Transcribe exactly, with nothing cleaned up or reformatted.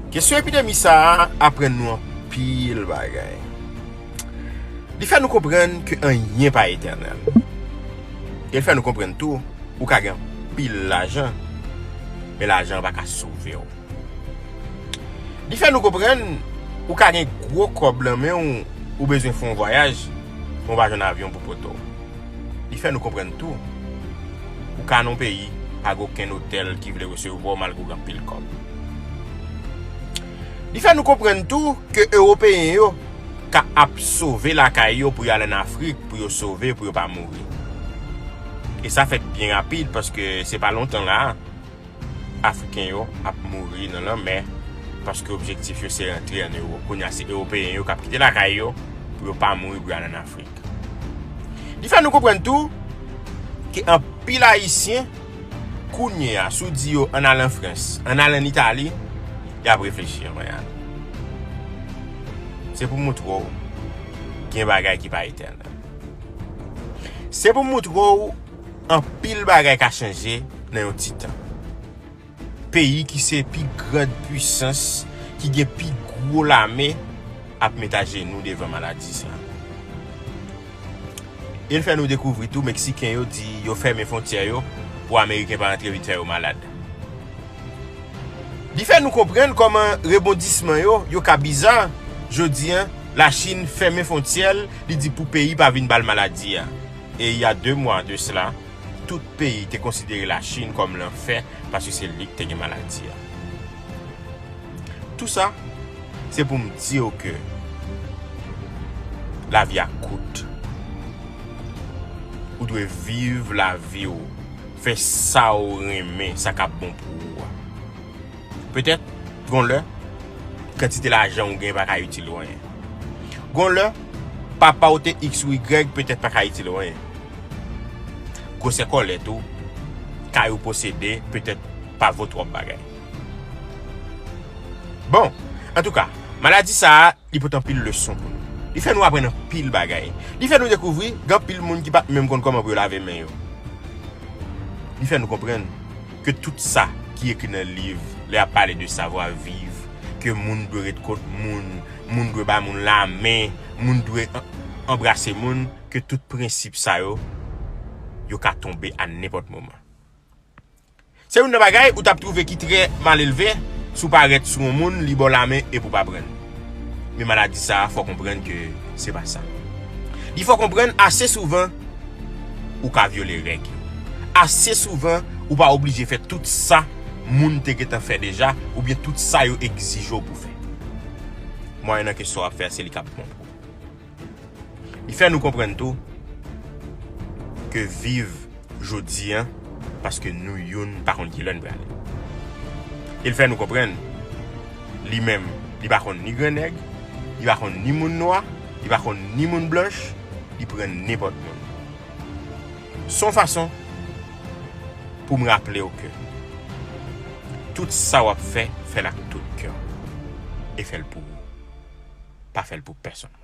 Kesyon epidemi sa a aprann nou anpil bagay. Li fè nou konprann ke anyen pa etènèl. E l fè nou konprann tou, ou ka gen anpil lajan, men lajan an pa ka sove w. Li fè nou konprann, ou ka gen gwo kòb nan men w, ou bezwen fè yon vwayaj, men w pa jwenn avyon pou pote w. Li fè nou konprann tou, ou ka nan yon peyi, pa gen okenn otèl ki vle resevwa w malgre w gen anpil kòb. Li fè nou konprann tou ke Ewopeyen yo ka ap sove lakay yo pou y al ann Afrik, pou yo sove, pou yo pa mouri. E sa fèt byen rapid, paske se pa lontan la a, Afriken yo ap mouri nan lanmè, paske objektif yo se rantre ann Ewòp. Kounye a, se Ewopeyen yo k ap kite lakay yo pou yo pa mouri, pou y al ann Afrik. Li fè nou konprann tou ke anpil Ayisyen, kounye a, si w di yo ann al an Frans, ann al ann Itali, y ap reflechi anvan y ale. Se pou montre w gen bagay ki pa etènèl. Se pou montre w anpil bagay ka chanje nan yon ti tan. Peyi ki se pi grand pwisans, ki gen pi gwo lame, ap met ajenou devan maladi sa. E l fè nou dekouvri tou Meksiken yo di yo fèmen fwontyè yo pou Ameriken pa rantre vin fè yo malad. Li fè nou konprann kòman rebondisman yo, yo ka biza. Jodi a, Lachin fèmen fwontyè l, li di pou peyi pa vin ba l maladi a. E il y a deux mois de cela, tout peyi te konsidere Lachin kòm lanfè paske se li ki te gen maladi a. Tou sa, se pou m di w ke lavi a kout. Ou dwe viv lavi w, fè sa w renmen, sa k ap bon pou ou a. Petèt, gon lè, kantite lajan ou gen pa ka itil ou anyen. Gon lè, papa w te X ou Y petèt pa ka itil ou anyen. Gwosè kòlèt ou, kay ou posede, petèt pa vo twòp bagay. Bon, antouka, maladi sa a, li pote anpil leson pou nou. Li fè nou aprann anpil bagay. Li fè nou dekouvri, gen anpil moun ki pa t menm konn kòman pou yo lave men yo. Li fè nou konprann ke tout sa ki ekri nan liv, lè y ap pale de savoir vivre, ke moun dwe ret kot moun, moun dwe bay moun lamen, moun dwe an-, anbrase moun, ke tout prensip sa yo, yo ka tonbe a nenpòt moman. Se youn nan bagay ou t ap twouve ki trè malelve, si w parèt sou yon moun, li ba w lamen epi w pa pran l. Men maladi sa a, fò w konprann ke se pa sa. Li fè w konprann ase souvan, ou ka vyole règ yo. Ase souvan, ou pa oblije fè tout sa moun te gentan fè deja, oubyen tout sa yo egzije w pou fè. Mwayennan ke sa w ap fè a, se li k ap bon pou ou. Li fè nou konprann tou ke viv jodi a, paske nou youn pa konn kilè n prale. E l fè nou konprann, li menm, li pa konn ni gran nèg, li pa konn ni moun nwa, li pa konn ni moun blanch, li pran nenpòt moun. Se yon fason pou m raple w ke tout sa w ap fè, fè l ak tout kè w. E fè l pou ou. Pa fè l pou pèsonn.